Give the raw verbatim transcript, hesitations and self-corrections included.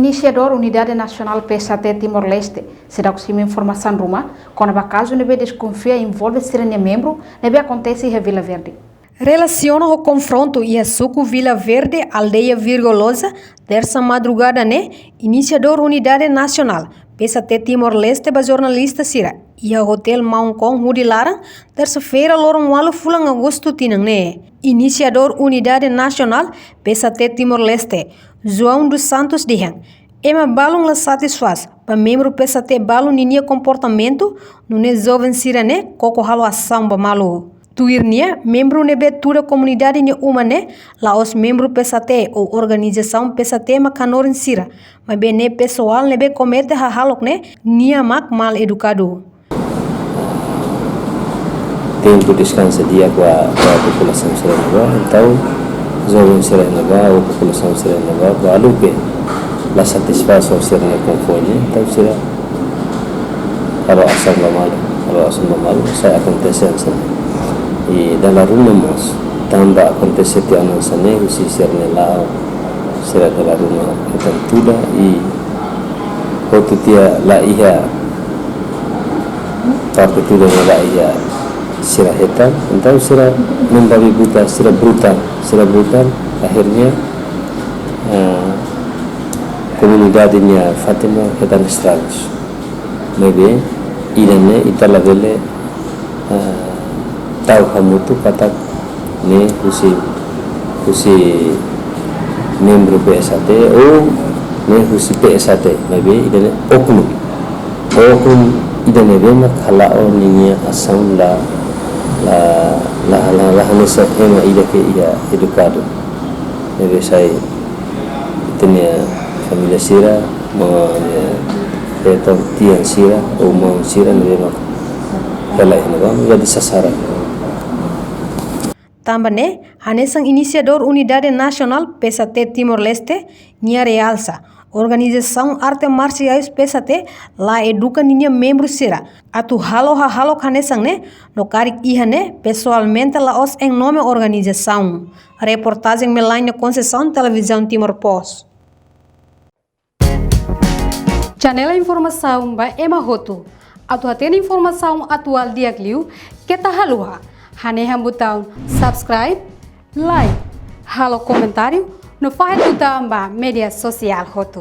Inisiadór Unidade Nasionál P S A T Timor-Leste seidauk simu informasaun ruma kona-ba kazu ne'ebé deskonfia envolve sira-nia membru ne'ebé akontese iha Vila Verde. Relasiona ho konfrontu iha suku Vila Verde, aldeia Virgolosa, tersa madrugada ne'e, inisiadór Unidade Nasionál P S A T Timor-Leste ba jornalista sira iha Hotel Maun Kong hudi laran, tersa-feira, loron ualu fulan Agostu tinan ne'e. Inisiadór Unidade Nasionál P S A T Timor-Leste, João dos Santos, dehan ema balun la satisfás ba membru P S A T balun ninia komportamentu, nune'e joven sira-ne'e koko halo asaun ba malu. Tuir nia, membru ne'ebé tuda komunidade nia uma ne'e la'ós membru P S A T ou organizasaun P S A T mak hanorin sira, maibé ne'e pesoál ne'ebé komete hahalok ne'e, nia mak mal edukadu. Tenke deskansa di'ak ba, ba populasaun sira ne'ebá, entaun joven sira ne'ebá, ou populasaun sira ne'ebá, balu ke la satisfás ho sira-nia konvoiu ne'e, entaun sira halo asaun ba malu, halo asaun ba malu, sai akontese hanesan ne'e. I dala ruma mós, tanba akontese tiha ona hanesan ne'e, husi sira-nia la'o, sira dala ruma hetan tuda, i hotu tiha la iha parte tuda ne'e la iha sira hetan, entaun sira membabi buta, sira brutál, sira brutál, akhirnya, eh, komunidade nia fatin hetan estragus. Maibé, ida-ne'e ita labele, eh, tau hamutuk katak ne'e husi, husi membru P S A T ou ne'e husi P S A T, maibé ida-ne'e oknum. Oknum ida ne'ebé mak hala'o ninia asaun la, la, la, la, la hanesan ema ida ke iha edukadu. Ne'ebé sai ita-nia família sira, maun nia feton, tian sira, ou maun sira ne'ebé mak hela iha ne'ebá, jadi sasaran. Tanba ne'e, hanesan inisiadór Unidade Nasionál P S A T Timor-Leste, nia realsa, organizasaun arte marsiais P S A T la eduka ninia membru sira atu halo hahalok hanesan ne'e, no karik iha ne'e, pesoalmente la'ós em nome organizasaun. Reportajen Melaine Conceição, Televizaun Timor Post. Channel informasaun ba ema hotu. Atu hatene informasaun atuál di'ak liu, keta haluha hanehan butaun subscribe, like, halo komentáriu, no fahe tutan ba média sosiál hotu.